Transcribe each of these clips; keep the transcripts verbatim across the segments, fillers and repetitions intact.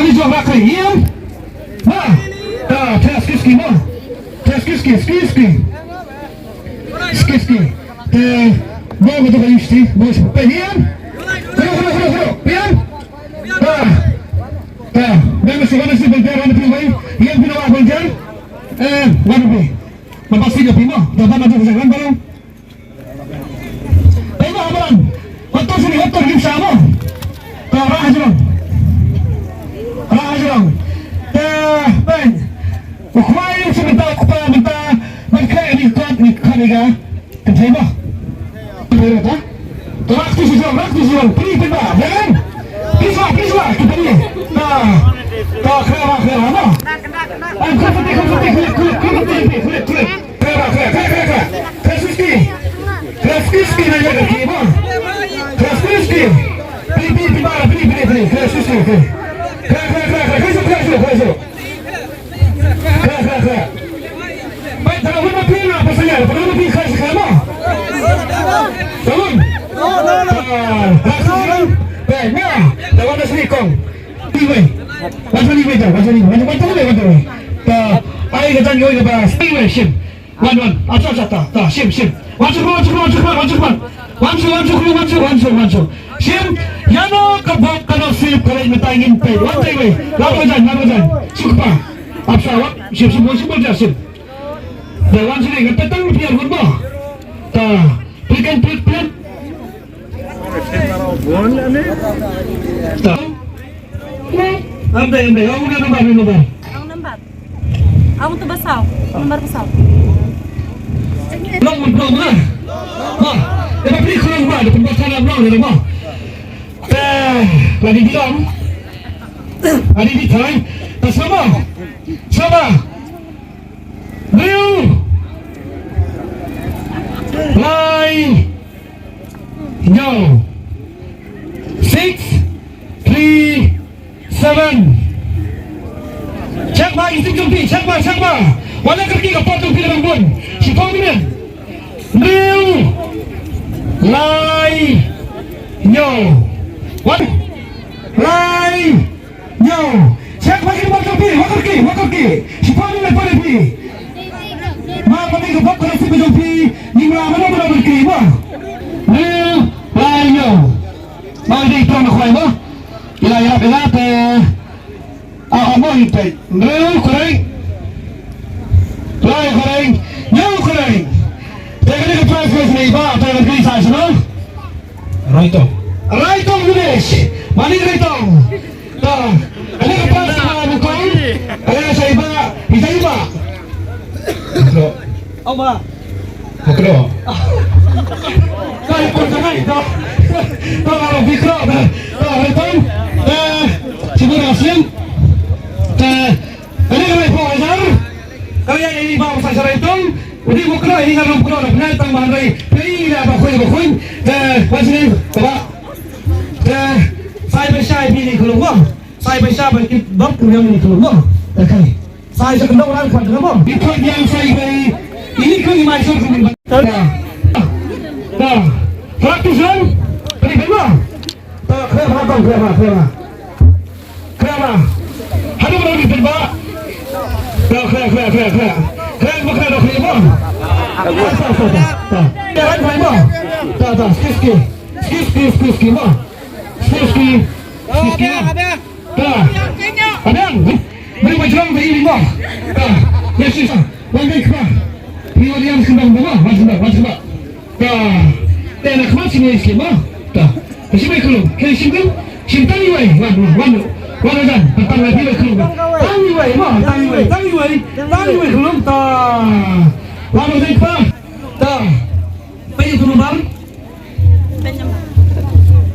Ni jong ba kri iem. Ba. Ta, ta, ski, ski, mo. Ta, ski, ski, ski, ski. Ski, ski. Ta, mo, mo, ta, ski, mo, pa iem. Hero, hero, hero, hero. Iem. Ta. Ta. Ba, mo, si, mo, si, voltear, mo, si, mo. Iem, pino, ba, voltear. Eh, mo, mo. Mo, pa, si, mo, pino. Ta, ba, mo, ta, mo, si, mo, pino. Peit noh ha balang. Wat to sini, wat to, ngim shah mo. Ka rah hajrong. Rah hajrong. Te peit. U khwai shu mynta, u kpa mynta. Ban khreh ni kot, ni kot ni ka. Kan thei mo. Peit ta. To rah tu shu jrong, rah tu shu jrong. Peit, peit ba. Jangan. Peit ba, peit ba. Kita ni. Ta. Ta khreh ba, khreh ba mo. Ai, khreh peti, khreh peti, khreh, khreh, khreh peti, khreh, khreh. Khreh ba, khreh, khreh, khreh, khreh. Khreh suski. Khreh suski, suski na ïa ka ki mo. Khreh suski, suski. Pili, pili, pili, pili, pili, pili. Khreh suski, suski. Khreh, khreh, khreh, khreh. Khreh su, khreh su, khreh su. Khreh, khreh, khreh. Bai, tara win ma pili na, pasal ïa, tara win ma pili khreh su, khreh mo. Tara win. Ah, khreh su, khreh. Bai, na, tara win ma sini kong. Iwei. Wan sini, iwei, wan sini, wan sini, wan sini, wan sini. Ta, ai ka jan iwei ka ba, iwei, shim. Wan, wan. Acha, acha, ta, ta, shim, shim. Wan shu, wan shu, wan shu, wan shu, wan shu. Wan shu, wan shu, wan shu, wan shu, wan shu. Shim. Ïano ka bok ka nasib ka leit mynta ngin peit. Wan tai wei. Lap wan jan, lap wan jan. Suk pa. Apsa wan. Shim, shim, wan shim, wan jan, shim. Da wan sini, ka petang piar wan ba. Ta. Pelikan, pelik, pelik. Ta. Amdai, amdai. Ong na nombar, nombar. Ong nombar. Ong tu ba saw. Nombar ba saw. Long, long, long. Ha. Eba pli khong ba, da pun ba saw long, long, long. Ta, lagi di long. Adi di thai. Ta sama. Sama. Hynriew. Lai. Hynñiew. Six, three, seven. Check ba, i stik jong phi, check ba, check ba. Wat leh kyrkieh ka por jong phi, la dang bun. Shiphew minit. Hynriew. Lai. Hynñiew. Wat. Lai. Hynñiew. Check ba ki bok jong phi, wat kyrkieh, wat kyrkieh. Shiphew minit leit poi phi. Ma pynlong ka bok ka nasib jong phi, ngim lah mano mano ban kyrkieh mo. Hynriew, lai, hynñiew. Ma dei tang khwai mo. Ila, ila, ila te. Ah, mo hi te. Hynriew, khublei. Lai, khublei. Hynñiew, khublei. Te kane ka prize, prize ne ba, te kane ka prize, no? Raitong. Raitong village. Mani Raitong. Ta. Kane ka pas ka Bukong. Kane ka Saiba. Hi Saiba. Makro. Au ba. Makro. Kai pun sangai ta. Ta, Makro. Ta, Raitong. Ta. Sibur Asim. Ta. Kane ka laiphew hajar. Ka la ïaid ïa i Bah Bsai Sha Raitong. U dei u kynnoh ïa i, nga ruh kynnoh na pynai tang ba hynrei phi ïa i la ba khuid ba khuid. Te wan sini kaba te sai ba shai phi ni khlung mo. Sai ba shai ba ki bok ki ni khlung mo. Te kai sai sha kynnoh ran kwat mo. Bi khuid ïa sai ba i ni khlung i mai sha khlung. Ta. Ta. Practice run. Phi ni mo. Ta, khlem ha tong, khlem ha, khlem ha. Khlem ha. Haduh ba dei pynbah. Ta, khlem, khlem, khlem, khlem. Khlem ba khlem, khlem ba. Ta, ta, ta, ta. Ta. Ta, ta, ta, ta. Ski, ski. Ski, ski, ski, ski, mo. Ski, ski. Ski, ski, mo. Ta. Abang. Beri bajrong beri lima. Ta. Yes, yes. Wan dei khlem. Ni wan yang sembang ba, wan sembang, wan sembang. Ta, te na khmat shim ïa i slim mo. Ta, te shim ïa i khlum. Ke shim khlum, shim tang iwei. Wan, wan, wan. Wan, wan, wan. Tang ïa i khlum. Tang iwei mo, tang iwei, tang iwei. Tang iwei khlum. Ta. Wan, wan, wan. Ta. Peit ïa u nombar. Peit ïa u nombar.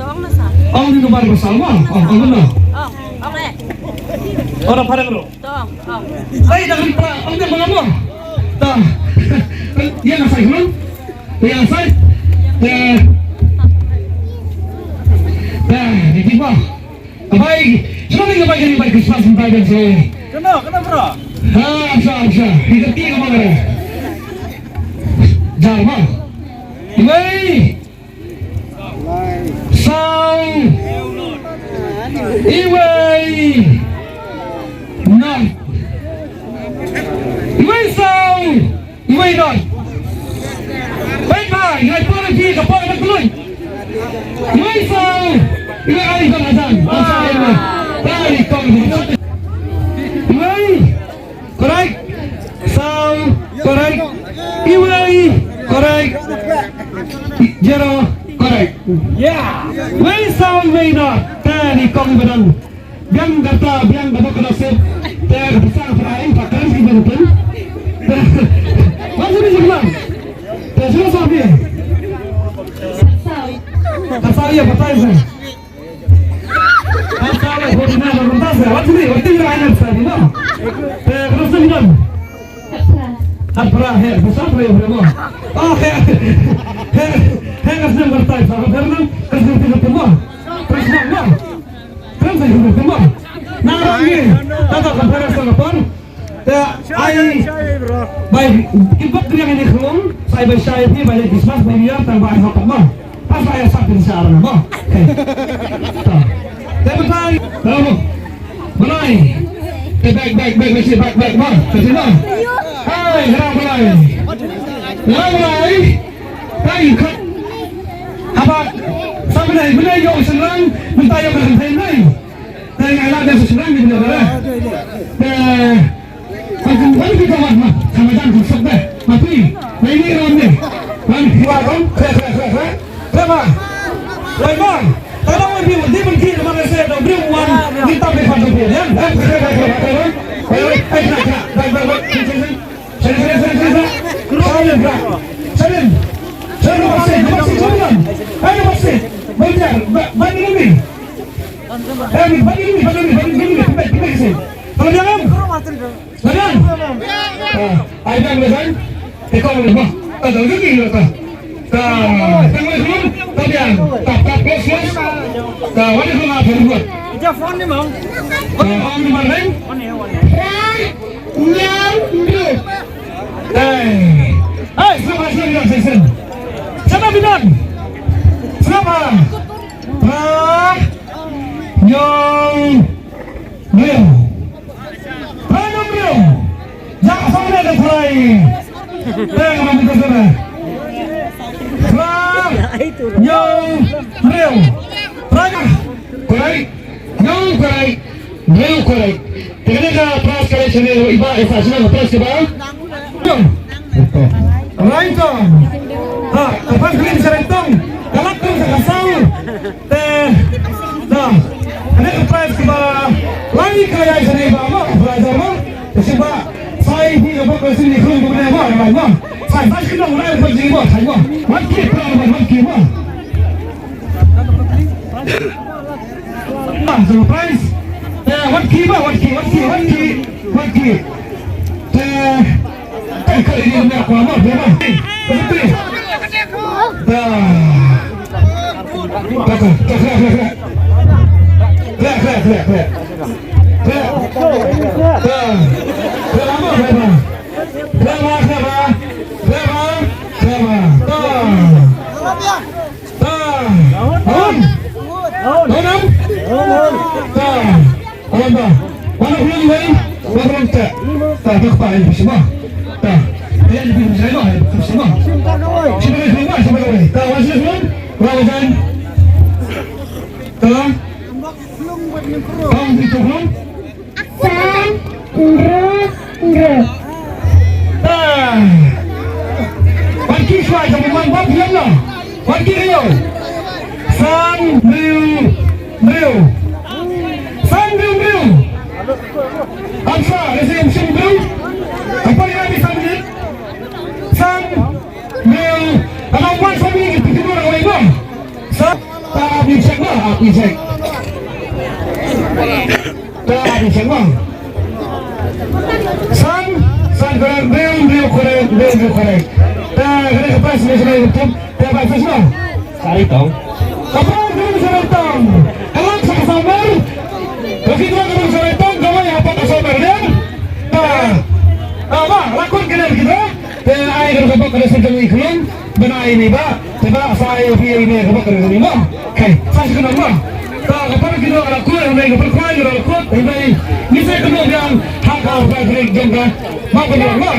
Tong na sa. Ong ïa u nombar ba saw mo. Ong, ong, ong. Ong, ong eh. Ong, ong, ong. Tong, tong. Ai, dah lupa. Ong, dah malam mo. Tong. Ïa nga sai khlum. Ïa, sai. Te. Te, di tiba. Abai, sino ni abai, ni abai Christmas ni abai dan sai. Kena, kena bro. Ha, sa, sa. Kita tiga mana? Jar, ma. Iwei. Saw. Iwei. Iwei, correct. Saw, correct. Iwei, correct. Zero, correct. Yeah. Wei saw, wei na. Tani kong badan. Biang kata, biang kata kena sip. Te bisa perai, pakai si bentuk. Masih di sebelah. Te sudah sampai. Kasar ya, pakai saya. Kasar ya, buat ini ada rentas ya. Waktu ini, waktu ini ada rentas, no? Te kena sip, no? Apra, he, bisa apa ya, bro? Oh, he, he, he, kasih bertai, sama, kasih bertai, no? Terus, no? Terus, no? Kan sa ïa kumba. Na rang ngi. Tata kan para sa lapor. Te ai. Bai ki bok kriang ini khum. Sai bai shai phi bai Christmas bai New Year tang bai hok ma. Pas bai sa phi sa rang ma. Te batai. Bravo. Balai. Te back, back, back, back, back, back, ma. Te ma. Hai, bravo balai. Bravo balai. Tang ïa khot. Haba sa bnai bnai ïoh shynrang mynta ïoh ka kynthei bnai. Tang ïa la da shynrang ni bnai. Te kan kan kan kita wan ma. Sama jan kan sok deh. Mati. Nah ini ron ni. Wan dua ron. Kre kre kre kre. Kre ma. Lai ma. Kalau mau di di mungkin mana saya dah beri wan. Kita beri pada dia ya. Eh kre kre kre kre. Eh eh kre kre. Baik baik baik. Salim, Salim, Salim, Salim. Salim. Salim, Salim, Salim, Salim. Ayo, Salim. Banyak, ba-, banyak ini. Eh, banyak ini, banyak ini, banyak ini, banyak, banyak ini. Kalau jangan, jangan. Ah, ayo, jangan, jangan. Tekong ni, bah. Ah, jangan gini, bah. Ka, tang wei khun, ka biang, ka, ka, close, close. Ka, wei khun, ah, phone buat. Ija phone ni, Mang. Ka, on ni, Mang, eh? One, one. Hey, hey, selamat siang, selamat siang. Siapa bilang? Siapa? Pra, nyong, nyong. Phra nyngkong briew. Ïa ka sawdong ka trai. Teng ma mita sawdong. Phra nyngkong briew. Phra nyngkong. Correct. Nyngkong correct. Briew correct. Te kane ka prize ka dei shane iba, isa shane ka prize iba. Raitong. Ha, ka pas kali bisa raitong. Kalak tu sa kasau. Te, da. Kane ka prize kiba lai ka ïa shane ba ma, prize ma. Te shi ba, sai hi ka bok ka sini khun ko ne ma, ma, ma. Sai, sai kino ma, ma, ma, ma. Wan ki, pra, ma, wan ki, ma. Ah, surprise. Eh, wat ki ba, wat ki, wat ki, wat ki, wat ki. Eh, eh, kali ni nak apa, apa, apa? Eh, betul. Dah. Dah, dah, dah, dah, dah. Dah, dah, dah, dah. Dah. Dah. Dah, lama, dah, dah. Dah, dah, dah, dah. Dah, dah, dah, dah. Dah. Daun. Daun. Daun, em? Daun. Dah. Daun, dah. Wan khun wei, wan khun te. Dah, dah, pa, eh, sima. Dah. Eh, eh, sima, eh, sima. Sima, eh, sima, sima, eh. Dah, wan sini, wan. Wan, wan. Dah. Dah, itu, wan. San, hynriew, hynriew. Ah. Wan ki shuwa jong u man bam hiam noh. Wan ki hynriew. San, hynriew, hynriew. San, hynriew, hynriew. Amsa, lehse ym shym hynriew. Apa ïa ni san minit? San, hynriew. Ano wan san minit ki pyntimur awei noh. San, ta ap ïa check noh, ap ïa check. Te, di sengwang. San, san correct, hynriew, hynriew correct, hynriew, hynriew correct. Te, kane ka pas ni sengwang, te, te pas ni sengwang. Sari tong. Ka pas ni sengwang tong. Ka lak sa ka samar. Ka kito ka sengwang tong, ka wai hapa ka samar dia. Te, te, ba, lakon kene kita. Te ai ka ka bok ka sengkang i khlong, bnai ni ba, te ba sa ai phi ai ne ka bok ka ni mo. Kai, sa shi khlong mo. Ta ka par ki no ka ku ai ne ka par ku ai ne ka ku, ai ne. Ni sa ka no yang ha ka ba ka jong ka. Ma ka no mo.